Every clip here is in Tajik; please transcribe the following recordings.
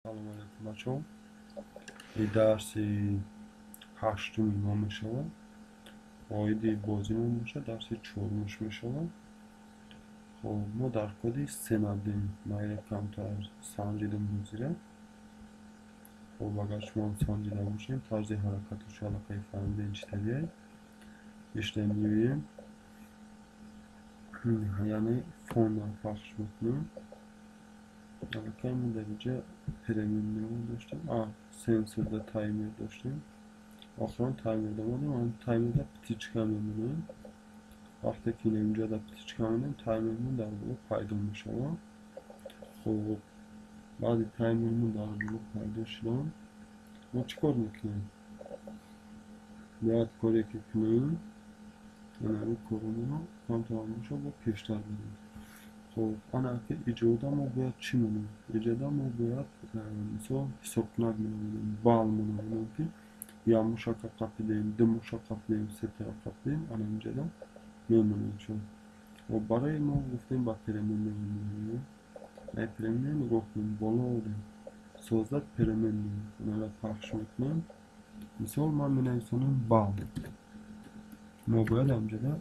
Салом алейкум, бачаҳо. И дарси ҳаштуми мо мешавад. Оиди бозимон бошад, дарси чорумаш мешавад. Хоб, мо дар коди сцена будем. Ман як камтар санҷидам бозира. Хоб, агар шумоам санҷида бошед, тарзи ҳаракаташо аллакай фаҳмидем, чӣ тавие. Ишта меоем. Яъне фонро пахш мекунем. Аллакай мо дар инҷа переменная доштем. Сенсорда таймер доштем. Охирон таймерда модем. Таймерда птичка мемонем. Вақте ки инҷода птичка мемонем, таймермон дар боло пайдо мешавад. Хоб, баъди таймермон дар боло пайдо шудан, мо чӣ кор мекунем? Бояд коре ки кунем, яъне коромонро камтар бошад, бо пештар барем. Хоб, ана ки иҷода мо бояд чӣ монем? Иҷода мо бояд, мисол, ҳисобкунак менамоем, балл менамоем, ки як мушака қапидем, ду мушак қапидем, сетара қапидем, ана инҷода мемонем. Чун хоб, барои мо гуфтем, ба переменная меоем. Ай переменная нигоҳ кунем, боло орем. Создать переменную. Анара пахш мекунем. Мисол, ман менависонам балл. Мо бояд инҷода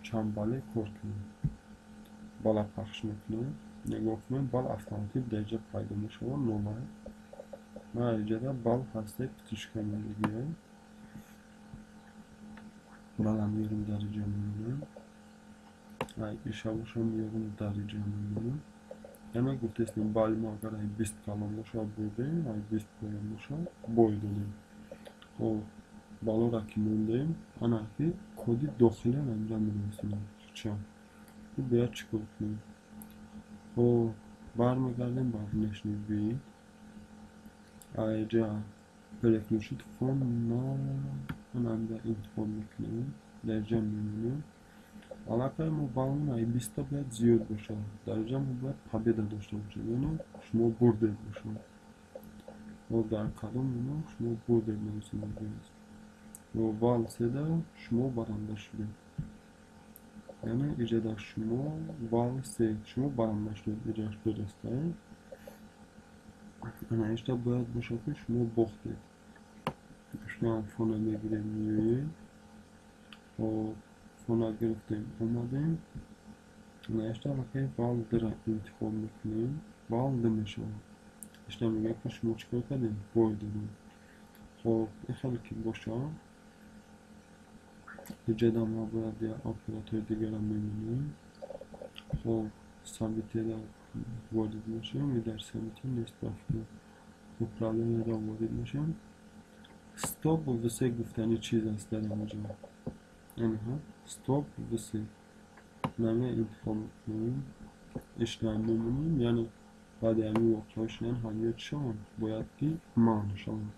чанд балле кор кунем. Балла пахш мекунем. Нигоҳ кунем, балл автоматик дар инҷа пайдо мешавад, нола. Ман инҷода балл ҳастаи птичка мегирем. Балла меёрем, дар инҷа мемонем. Ай иша бошам, меёрем, дар инҷа мемонем. Яъне гуфтестем, балли мо агар ай 20 калон бошад, бурдем, ай 20 поён бошад, бой додем. Хоб, баллора ки мондем, ана ки коди дохилиам инҷа менависем. Ча? Бояд чӣ кор кунем? Хоб, бармегардем ба внешний вид. Айҷа переключить фон на ана инҷа интихоб мекунем. Дар инҷа мемонем. Аллакай мо баллмон ай 20та бояд зиёд бошад. Дар инҷа мо бояд победа дошта бошем, яъне шумо бурдед бошад. Хоб, дар кадом ино шумо бурдед нависем аст. Ё балл седа шумо баранда шудед. Яъне иҷода шумо балл се, шумо баранда шудед, иҷош дуруст аст. Ана ишта бояд бошад, ки шумо бохтед. Шумо фона мегирем, меоем. Хоб, фона гирифтем, омадем. Ана ишта аллакай балл дра интихоб мекунем. Балл д мешавад. Ишта мегӯяд, ки шумо чӣ кор кардед? Бой додед. Хоб, ин хеле ки бошад, иҷода мо бояд як оператори дигарам мемонем. Хоб, событияда ворид мешавем, и дар события нест, бафтем. Управленияда ворид мешавем. Стоп все гуфтани чиз аст дар инҷо. Яъне стоп все. Наме интихоб мекунем. Ишта мемонем, яъне баъди ҳамин воқеаҳо шудан ҳамиё чӣ шаванд? Бояд ки манъ шаванд.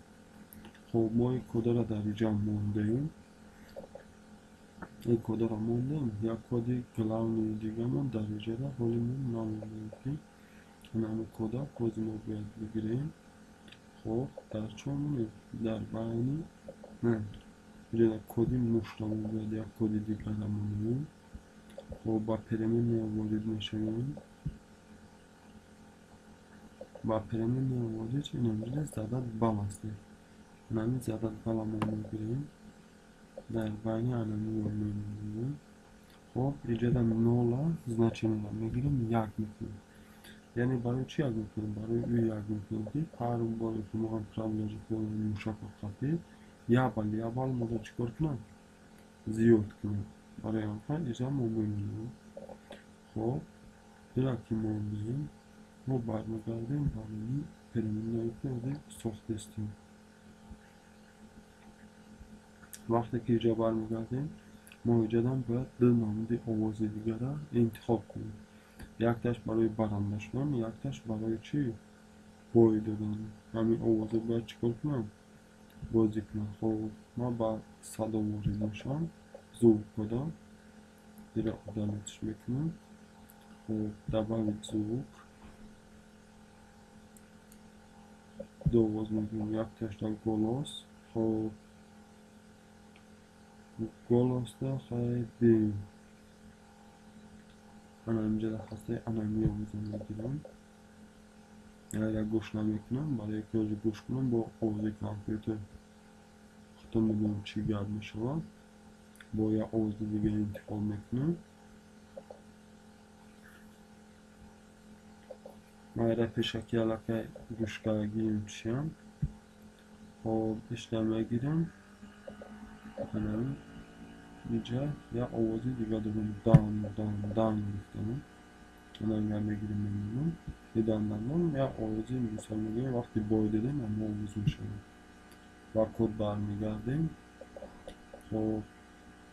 Хоб, мо ин кодара дар инҷа мондем. Ин кодара мондем, як коди главный дигамон дар инҷода ҳоли мо намондем, ки ҳамин кода ҳозир мо бояд бигирем. Хоб, дар чӣ монем? Дар байни не, инҷода коди мушта мо бояд як коди дигара монем. Хоб, ба переменная ворид мешавем. Ба переменная ворид ин инҷода задать балл аст. Ҳамин задать балла мо мегирем. Дар байни анами мемонем. Хоб, инҷода нола значениеро мегирем, як мекунем. Яъне барои чӣ як мекунем? Барои ӯ як мекунем, ки ҳар боре ки мо ҳам правила мушака қапид, як балл, як балл моро чӣ кор кунад? Зиёд кунад. Барои ҳамин инҷа мо мемонем. Хоб, ира ки мондем, мо бармегардем ба ҳамин переменное, ки ҳозир сохтестем. Вақте ки инҷа бармегардем, мо инҷадан бояд ду намуди овози дигара интихоб кунем. Якташ барои баранда шудан, якташ барои чӣ? Бой додан. Ҳамин овозро бояд чӣ кор кунам? Бозӣ кунам. Хоб, ман ба садо ворид мешавам. Звук кода. Ира удалить мекунам. Хоб, добавить звук. Ду овоз мегирем, якташ дар голос. Хоб, голосда хай бим. Ана инҷода ҳастаи ана ҳамин овозро мегирам. Яра гӯш намекунам, барои ки ҳозир гӯш кунам бо овози компютер худтон медонам чӣ гап мешавад. Бо як овози дига интихоб мекунам. Ман яра пешакӣ аллакай гӯш кардагием чиям. Хоб, ишла мегирам. Анами инҷа як овози дига дорам. Дан, дан, дан гуфтанам. Анамира мегирам, мемонам. Дан, дан, дан як овози мисол мегирем, вақте бой додем ҳама овоз мешавад. Ба код бармегардем. Хоб,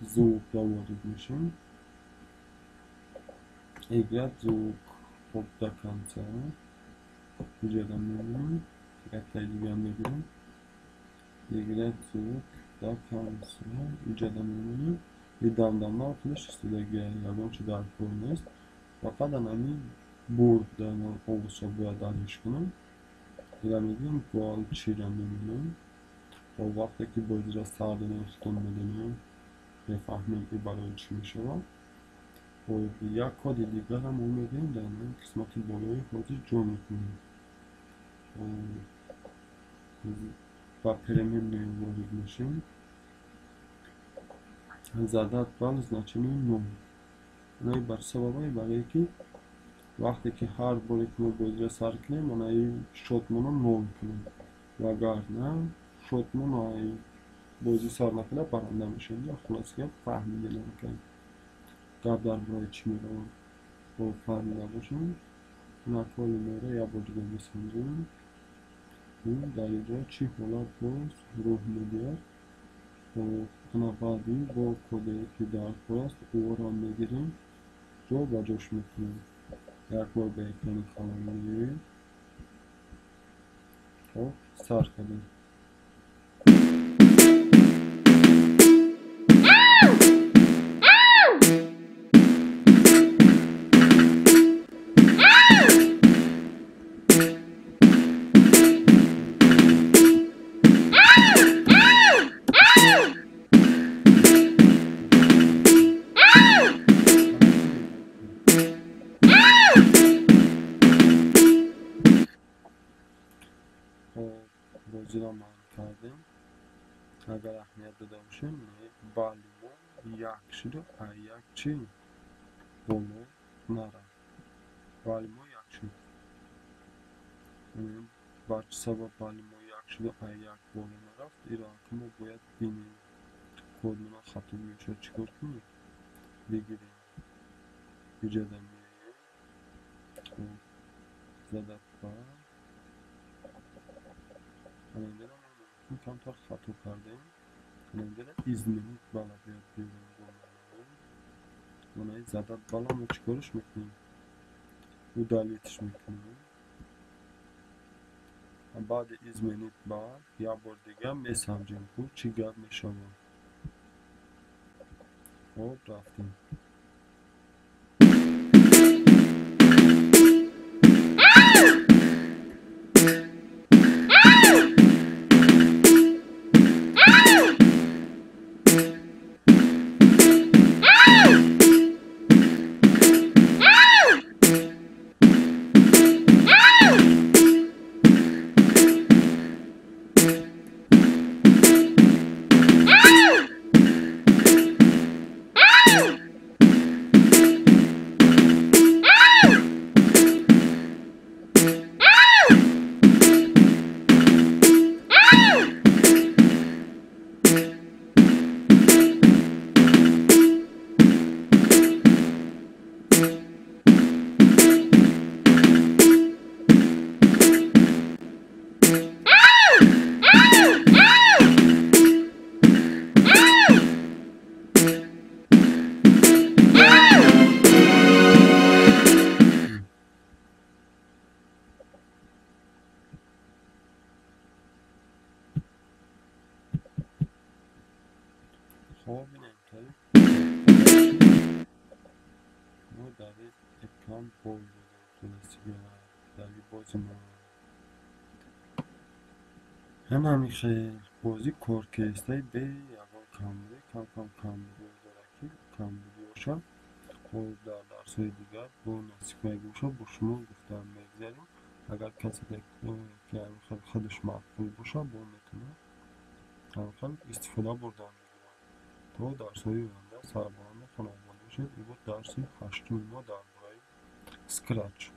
звук ворид мешавем. Играть звук. Хоб, до конца. Инҷа мемонам. Яктаи дига мегирам. Играть звук до конца. Инҷа мемонам. И дан дан дан худаш истодагия, ягон чи дар кор нест. Фақат анами бурд дар ман овозша бояд алиш кунам. Ира мегирам, бал чира мемонам. Хоб, вақте ки бозиро сар додем, худтон медонем, мефаҳмем ки барои чӣ мешавад. Хоб, як коди дигарам мо мегирем, дар ҳамин қисмати болои ҳозир ҷо мекунем. Ба переменная ворид мешавем. Задать балл значение 0. Онаи бар сабабе барое ки вақте ки ҳар боре ки мо бозиро сар кунем, онаи счётмонро 0 кунем. Вагарна счётмон ай бозӣ сар накарда баранда мешавем. Хулоса гап фаҳмида намекунем. Гап дар бораи чӣ меравад? Хоб, фаҳмида бошем. Наколи моро як бор дига месанҷем. Дар инҷо чӣ ҳолат боз рӯҳ медиҳад. Хоб, ана баъди бо коде ки дар кор аст, ӯро мегирем, ҷо ба ҷош мекунем. Як бор ба экрани калон меоем. Хоб, сар кардем. Бозиро ман кардем. Агар аҳамият дода бошем, балли мо як шуду, а як чӣ боло нарафт. Балли мо як шуд. Бар чӣ сабаб балли мо як шуду, а як боло нарафт? Иро мо бояд бинем. Кодмона хато мешавад, чӣ кор кунем? Бигирем. Иҷода меоем. Задать балл. Анинҷа мо мумкин камтар хато кардем. Анинҷа изменить балла бояд биёрем. Манаи задать балла мо чӣ кориш мекунем? Удалитьш мекунем. Баъди изменить балл як бор дига месанҷем, ку чӣ гап мешавад. Хоб, рафтем. Хоб, инам тари мо дар экран бой додем. Хулоса дар бози мо ҳамин хел бозӣ кор кестаи бе ягон камбудӣ, кам-кам камбудиҳо дорад ки камбудиҳоша хоб дар дарсҳои дигар бо насиб мебошад бо шумо гуфта мегзарем. Агар касе ки ҳамин хел худаш маъқул бошад, бо метавонад ҳамин хел истифода бурдан мегирад. То дарсҳои оянда сарбаланду хонобод бошед. Ин буд дарси ҳаштуми мо дар бораи Scratch.